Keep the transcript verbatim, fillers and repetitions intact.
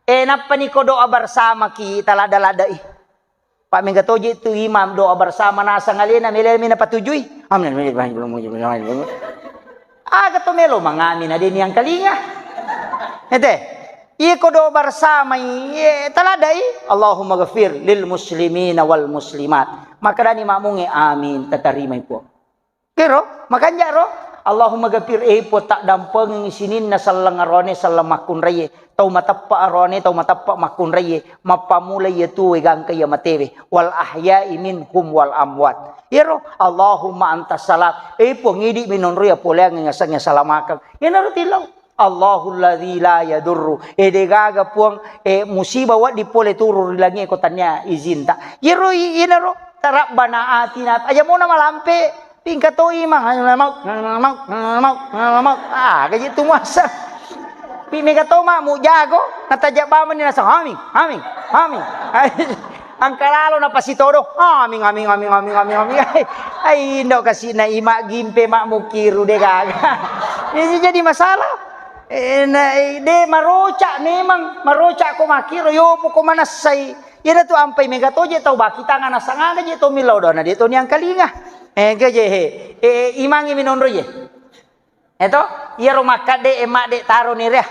Eh, nappani ko doa bersama ki talada-ladai. Pak mega toje tu imam doa bersama nasang alena mele mena patujui. Amin. Aga to melo mangamin adeni yang kalinga. Ete. Iko doa bersama, iye, taladai. Allahumma ghafir lil muslimina wal muslimat. Maka dani makmunge, amin, tatarima ipo. Kero, makanja ro. Allahumma ghafir, eh, Puang, taddampengengi sininna selleng arone, selleng makkunraie, tau mateppa arone, tau mateppa makkunraie, mappamula iya tuwe gangka iya matewe, wal ahya'i minhum wal amwat. Iyaro, Allahumma antas salam, eh, Puang, idi minonro iya poleang ngasengnge salamakeng. Iyanaro tilau. Allahul ladzi la yadurru. Eh, degaga Puang, eh, musibah waddi pole turu ri langie ko tania izinta. Iyaro i-, iyanaro, tarabbana atina, aja mona malampe. Pingka to imang, mau, mau, mau, mau. Ah, gaji tu muasa. Pi mega to mak mu jago, nataja bamani nasa, amin, amin, amin. Angka lalo napasitodo, amin, amin, amin, amin, amin, amin. Ai, indo kasi na ima gimpe mak mukiru de gaga. Ini jadi masalah. Eh, na, eh, de maroca memang, maroca ko makiro, yo poko manassai. Iyana tu ampai mega toje tau baki tangana sangana je to millau dona de to niang kalinga. Eh, gaje he. Eh, imangi minonro je. Eto, iyaro makkadde e madde taro ni rea.